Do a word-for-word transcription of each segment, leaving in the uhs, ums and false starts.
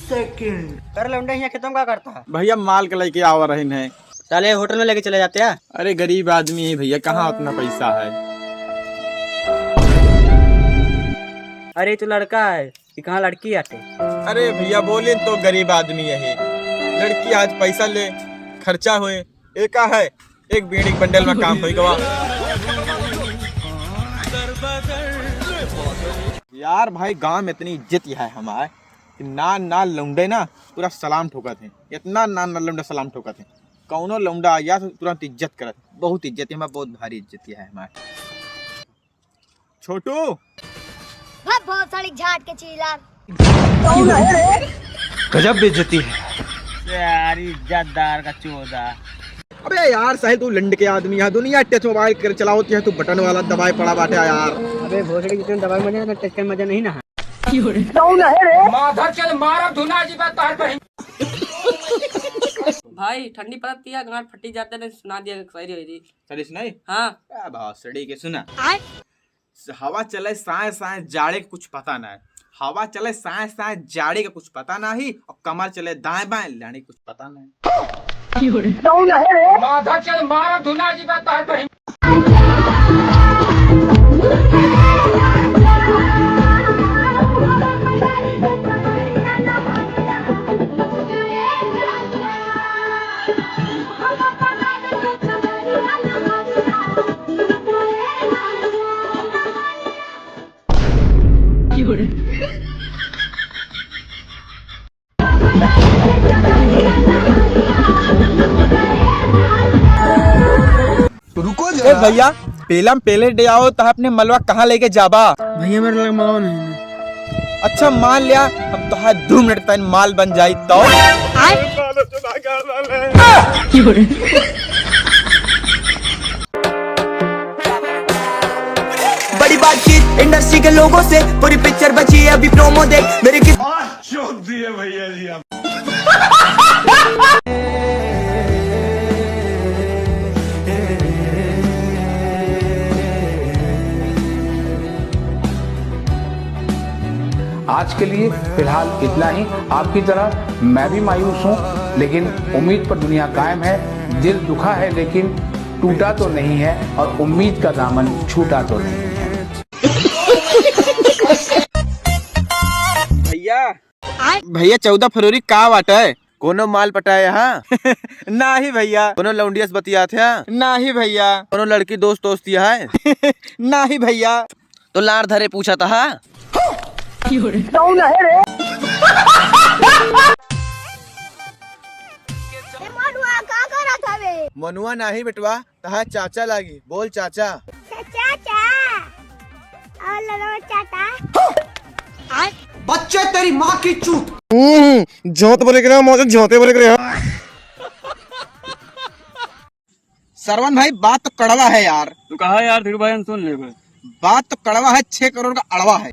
सेकंड। कर लौंडे, यहाँ खेतों का करता है? भैया, माल के लेके आवा रहे हैं। चले, होटल में लेके चले जाते हैं। अरे, गरीब आदमी है भैया, कहाँ उतना पैसा है? अरे, तू लड़का है कि कहाँ लड़की आटे? अरे भैया, बोले तो गरीब आदमी है, लड़की आज पैसा ले खर्चा हुए, एका है एक बीड़ी के बंडल में काम होई गवा। यार भाई, गांव में इतनी इज्जत है हमार कि ना ना लौंडे ना पूरा सलाम ठोकत हैं, इतना ना ना लौंडे सलाम ठोकत हैं। कौनो लौंडा आ गया तो तुरंत इज्जत करत, बहुत इज्जत है हमार, बहुत भारी इज्जत है हमार। छोटू। भाग भोसड़ी झाट के चीला। गजब बेइज्जती है। यार, इज्जतदार का चोदा। अबे यार साहिल, तू लंड के आदमी है, दुनिया टच मोबाइल कर चलावत है, तू बटन वाला दबाए पड़ा बाटे यार। अबे भोसड़ी, जितने दबाए मजा ना, टच के मजा नहीं ना है। माधर चल मारा धुना जी बात तार कहीं। भाई, ठंडी पड़त है, गांड फटी जाते, नहीं सुना दिया शायरी वायरी। चलिस नहीं? हाँ। क्या भोसड़ी के सुना। आय। हवा चले साए साए जाड़े के कुछ पता ना है। हवा चले साए साए जाड़े के कुछ पता ना ही, और कमर चले दाएं बाएं लाड़े के कुछ पता ना है। माधर चल मारा धुना जी बात तार कहीं। रुको ए जरा। भैया, पेलम पेले दे आओ तो अपने मलवा कहाँ लेके जाबा? भैया, मेरे लगे मलवा नहीं है। अच्छा, मान लिया, हम तो दो मिनट तक माल बन जाई तो। बड़ी बातचीत इंडस्ट्री के लोगों से, पूरी पिक्चर बची है अभी, प्रोमो देख मेरे किस। चोद दिए भैया जी आप। आज के लिए फिलहाल इतना ही। आपकी तरह मैं भी मायूस हूँ, लेकिन उम्मीद पर दुनिया कायम है। दिल दुखा है, लेकिन टूटा तो नहीं है, और उम्मीद का दामन छूटा तो नहीं है। भैया, भैया, चौदह फरवरी का बाटे? कोनो माल पटाए हा? नाही भैया। कोनो लौंडिया से बतियात हा? नाही भैया। कोनो लड़की दोस्त दोस्त है? नाही भैया। तो लाड़ धरे पूछत हा? कौन है रे? ए मनुआ, का करत हवे? मनुआ नाही बेटवा, तहार चाचा लागी। बोल चाचा। चाचा, चाचा। और लड़वा चाचा। बच्चे, तेरी माँ की चूत। हम्म, झोंत बोले के ना, मौजूद झोंते बोले के रे। सरवन भाई, बात तो कड़वा है यार। तू कहा यार, धीरू भाई, हम सुन लेबे। बात तो कड़वा है, छह करोड़ का अड़वा है।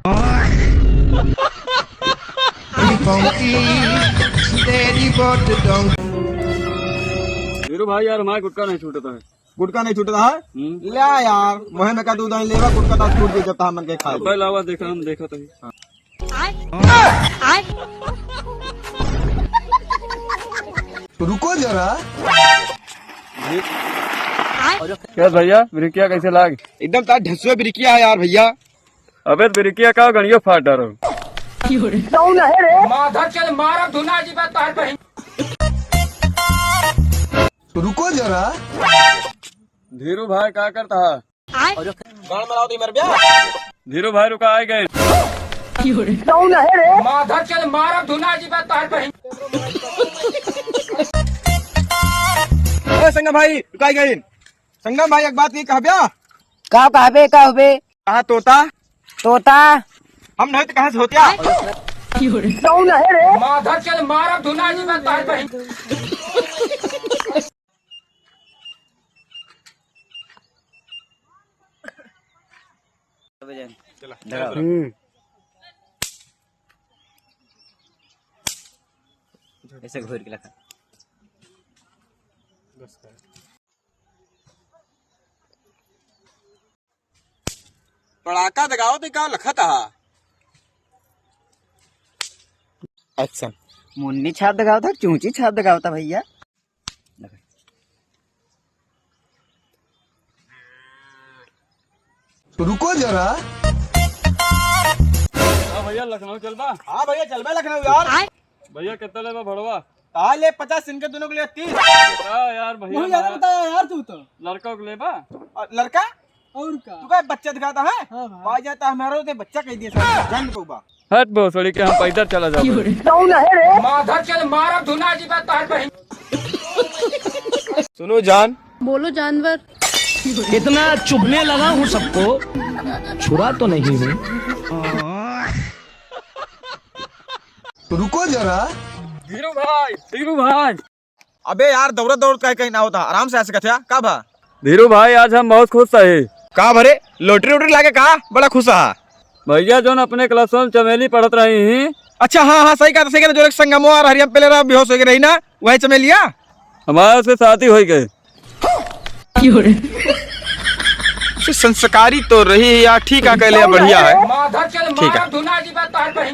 धीरू भाई यार, हमारे गुटखा नहीं छूटता है। गुटखा नहीं छूटता है? हम्म। ले यार, वही में का दूध आई लेवा, गुटखा तो छूट गई जब तक हमन के खा अबे लावा, देखा, हम देखा तो ही। रुको जरा। क्या भैया, बिरिकिया कैसे लाग? एकदम तार ढसुआ बिरिकिया है यार भैया। अबे बिरिकिया का गणियो फाट डारो। कौन है रे? माधर चल मारा धुना जी बात तार कहीं। रुको जरा। धीरू भाई का करता है? गाड़ मराओ दी मर ब्या। धीरू भाई रुका, आए गए। कौन है रे? माधर चल मारा धुना जी बात तार कहीं। ओ संगम भाई, रुका, आए गए। संगम भाई, एक बात नहीं कहब्या? का कहबे, का होबे? कहाँ तोता? तोता। हम नहीं तो कहाँ से होत्या? कौन है रे? माधर चल मारा धुना जी बात तार कहीं। चला। हम्म। ऐसे घोर के रखा। पड़ाका दगाओ ते का लखत हा? एक्शन। मुन्नी छाप दगावता, चूची छाप दगावता भइया। तो रुको जरा। हाँ भइया, लखनऊ चलबा? हाँ भइया, चलबे लखनऊ यार। भइया, कितना लेबा भड़वा? हाँ, ले पचास, इनके दोनों के लिए तीस। हाँ यार, भइया बहुत ज्यादा ना। बताया यार तू तो। लड़का को लेबा? और लड़का? और का? तू का बच्चा दिखाता है? हाँ भाई। आ जाता हमारा तो बच्चा कह दिया सर, जान को बा। हट भोसड़ी के, हम पैदल चला जाबे। माधर चल मारब धुना जी बा तोहर बहिन। सुनो जान। बोलो जानवर। इतना चुभने लगा हूँ सबको, छुरा तो नहीं हूँ। रुको जरा। धीरू भाई, धीरू भाई। अबे यार, दौड़त दौड़त काहे कहीं ना होता, आराम से आ सकत है, का भा? धीरू भाई, आज हम बहुत खुश है। का भरे, lottery वोटरी लागे का? बड़ा खुश हा। भइया, जौन अपने class में चमेली पढ़त रही ही। अच्छा, हाँ, हाँ, सही कहत, सही कहत, जो एक संगमो आ रही, हम पहले रहा, बेहोश हो गए रही ना, वही चमेलिया। हमारे से शादी हो गए। से संस्कारी तो रही है यार, ठीक है, कहले बढ़िया है। ठीक है।